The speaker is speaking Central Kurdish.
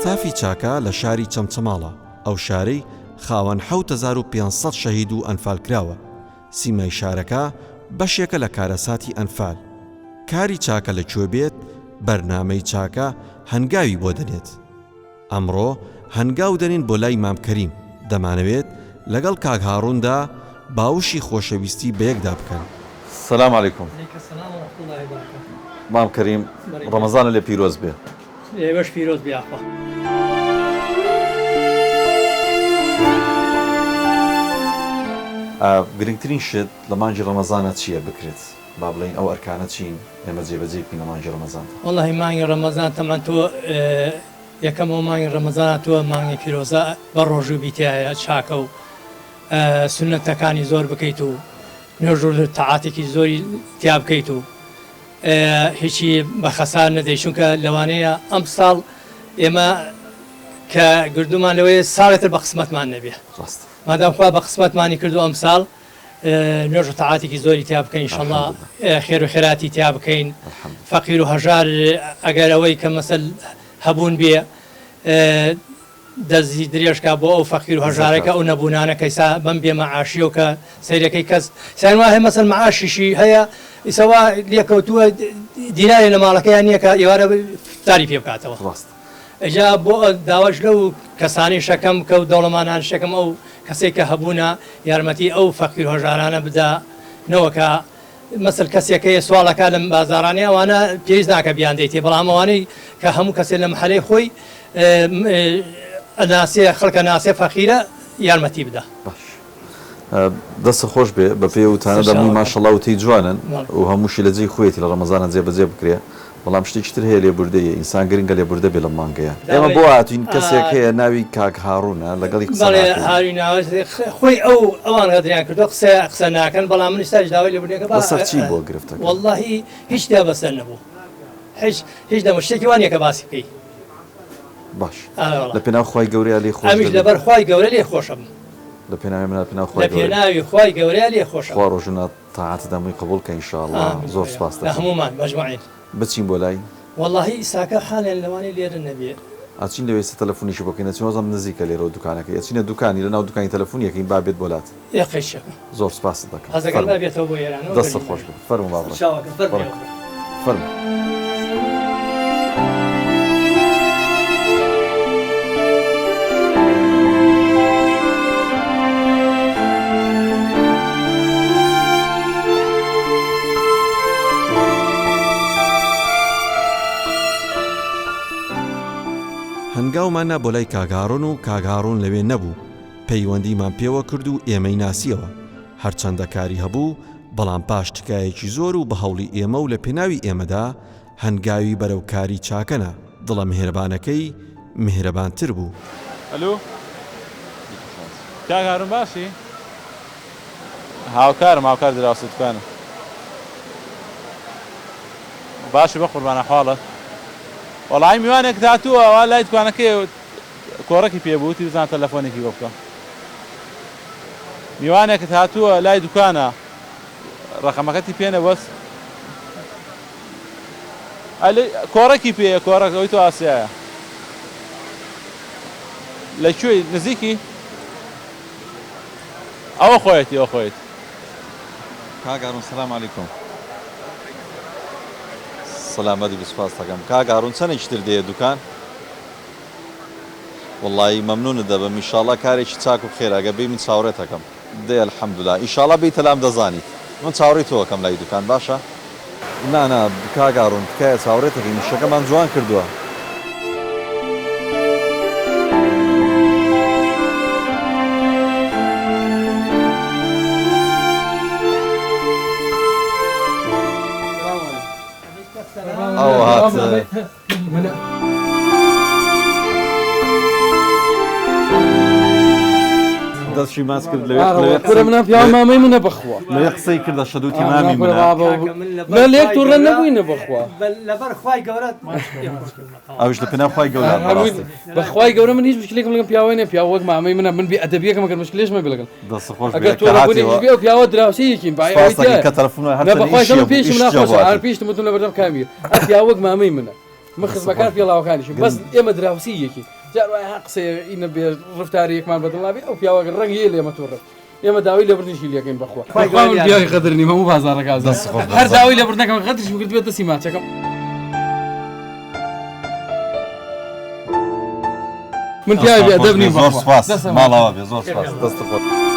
ستافی چاکە لە شاری چەمچەماڵە، ئەو شارەی خاوەن 7500 شەهید و ئەنفالکراوە. سیمای شارەکە بەشێکە لە کارەساتی ئەنفال. کاری چاکە لە کوێ بێت، بەرنامەی چاکە هەنگاوی بۆ دەنێت. ئەمڕۆ هەنگاو دەنێین بۆ لای مام کەریم، دەمانەوێت لەگەڵ کاک هاڕوندا باوشی خۆشەویستی بەیەکدا بکەن. سلام علیکم مام کەریم ڕەمەزانت لێ پیرۆز بێ. ئێوەش پیرۆز بێ یاخوا. گرنگترین شت لە مانگی ڕەمەزانا چییە بکرێت؟ با بڵێین ئەو ئەرکانە چین ئێمە جێبەجێی بکەین لە مانگی ڕەمەزاندا؟ وەڵاهی مانگی ڕەمەزان تەبعەن تۆ یەکەم ئەو مانگی ڕەمەزانە تۆ مانگی پیرۆزە بە ڕۆژوو بی تیایە چاکە و سوننەتەکانی زۆر بکەیت و نوێژ و تەعاتێکی زۆری تیا بکەیت و هیچی بە خەسار نەدەی چونکە لەوانەیە ئەم ساڵ ئێمە کە گردومان لەوەیە ساڵێتر بە قسمەتمان نەبێ مادام خوا بە قسمەتمانی کردو ئەم ساڵ نوێژ و تەعاتێکی زۆری تیا بکەین ئینشەڵا خێر و خێراتی تیا بکەین فەقیر و هەژار ئەگەر ئەوەی کە مەسەل هەبوون بێ دەستی درێژ کا بۆ ئەو فەقیر و هەژارە کە ئەو نەبوونانە کە ئیسا بەم بێ مەعاشیەو کە سەیرەکەی کەس سیان وا هەیە مەسەل مەعاشیشی هەیە ئیسا وا لێکەوتووە دینارێ لە ماڵەکەیان نییە کە ئێوارە فتاری پێ بکاتەوە ڕاست ئیجا بۆ داواش لەو کەسانەی شەکەم کە و دەوڵەمانان شەکەم ئەو کەسێک کە هەبوونە یارمەتی ئەو فەقیر و هەژارانە بدا نەوەکا مەسەل کەسێک هەیە سواڵ ئەکا لەم بازاڕانەی ئەوانە پێویست ناکا بیان دەیتێ بەڵام ئەوانەی کە هەموو کەسێ لە محەلەی خۆی ئەناسێ خەڵک ئەناسێ فەقیرە یارمەتی بدا. باش دەستت خۆش بێ بە پێی ئەو وتانە دەمووی ماشەڵا وتەی جوانن و هەمووشی لە جێی خۆیەتی لە ڕەمەزانا جێبەجێ بکرێ بەڵام شتێکی تر هەیە لێبوردەیە ئینسان گرنگە لێبوردە بێ لەم مانگەیا ئێمە بۆ هاتوین کەسێک هەیە ناوی کاک هاڕونە لەگەڵی قسە بەڵێ ناکەین. هاروی ناوەش خۆی ئەو ئەوان غەدریان کردوە قسە قسە ناکەن بەڵام من ئیستاش داوای لێبوردنی ئەکەم با لەسەر چی بووە گرفتەکە؟ وەڵاهی هیچ تیا بەسەر نەبوو هیچ هیچ نەبوو شتێکی وا نیە کە باسی بکەی. باش ئارە وەڵا لە پێناو خوای گەورەیا لێی خۆش ئەمیش دەبی. لەبەر خوای گەورە لێی خۆشەبم. لە پێناوی منە لە پێناو لە خوای گەورەی. پێناوی خوای گەورەیا لێی خۆشەبم. خوا ڕۆژ و نا تاعەتت هەمووی قبوڵ کە ان شاء اللە ئامین زۆر خوایە سوپاست لە دەکەم. هەموومان مەجمەعین. بچین بۆ لای. وەڵاهی ئیساکە حالیان لەوانەیە لێرە نەبێ. ئەچین لەوێ ئیستا تەلەفونێکی بۆ کەین ئەچین وازانم نزیکە لێرەوە دوکانەکەی ئەچینە دوکانی لەناو دوکانی تەلەفونی ئەکەین با بێت بۆ لات. ئێ قەیچەکە. زۆر سوپاست دەکەم حەزەکەم فەرموو. با بێتەوە بۆ ئێرانەوە دەستت گەرمی خۆش مەوێ. بێ فەرموو با بڕۆین. سەرچاوەکەم فەرموو بەڕێ ئێوە بڕۆن. فەرموو. هەنگاومان نا بۆ لای کاک هاڕون و کاک هاڕون لەوێ نەبوو، پەیوەندیمان پێوە کرد و ئێمەی ناسیەوە، هەرچەندە کاری هەبوو، بەڵام پاش تکایەکی زۆر و بە هەوڵی ئێمە و لە پێناوی ئێمەدا هەنگاوی بەرەو کاری چاکە نا، دڵە میهرەبانەکەی میهرەبانتر بوو. ئەلو کاک هارون باشی؟ هاوکارم هاوکار دراوسێ دوکانم. باشی بەقوربان ئەحواڵت؟ وەڵایی میوانێکت هاتووە وا لای دوکانەکەیە کۆڕەکی پێ بوو وتی بزانە تەلەفۆنێکی بۆ بکە. میوانێکت هاتووە لای دوکانە ڕەقەمەکەتی پێ نەبوو بەس ئەلێ کۆڕەکی پێیە کۆڕەک ئەوەی تۆ ئاسیایە لە کوێی نزیکی ئەوە خۆیەتی ئەوە خۆیەتی. کاک هارون سلام علیکم. سەلامەتی بی سوپاست دەکەم کاک هارون چەنێکی تر دێیە دوکان؟ وەڵایی مەمنونت دەبم ئیشاڵا کارێکی چاک و خێرە ئەگەر بێی من چاوڕێت ئەکەم. دەی الحمدللە ئیشاڵا بێیتە لام دەزانیت من چاوڕێی تۆ ئەکەم لای دوکان باشە؟ نا نا کاک هارون تکایە چاوڕێت ئەکەین ئیشەکەمان جوان کردووە. ئەوە هات. دەستشی ماچ کرد لەوێ لەوێ کورە منە پیاو مامەی منە بەخوا لەوێ قسەی کردە شەدوتی مامی منە لە لێک توڕە نەبووینە بەخوا لەبەر خوای گەورە ئەوش لە پێناو خوای گەورە بەڕاستی بەخوای گەورە من هیچ مشکلێکم لەگەڵ پیاوە نیە پیاو وەک مامەی منە من بێ ئەدەبیەکەم ئەگەر مشکلێشمە بێ لەگەڵ دەست خۆش بێ ئەگەر کە توڕە بوونێکیش هاتیەوە بێ ئەو پیاوە دراوسێیەکین بای ئەوەی سوپاس دەکەین تیایە کە تەلەفۆن نە هەرچەند بەخوای ئیشیە گەورە بوو پێشم ئیش ناخۆشە جەبواتێ هەر پێشتم وتم لەبەردەم کامیر ئەو پیاوە وەک مامەی منە. من خزمەکار پێڵاوەکانیشم بەس ئێمە دراوسی یەکی جار وایە ها قسەیە ئینە بێ ڕفتاری یەکمان بەدڵ نابێ ئەو پیاوە ڕەنگی لێمە توڕە ئێمە داوای لێبوردنیشی لێکەین بەخوا بەخوا من پیاوی غەدر نیم هەموو بازاڕەکە ئازاد دەست خۆش هەر داوای لێبوردنەکەم غەدریشم کردبێت دەستی ماچەکەم من پیاوی بێ ئەدەب نیم زۆر بەخوا سپاس دەستم ماڵاوا بێ زۆر سپاس دەست خۆش.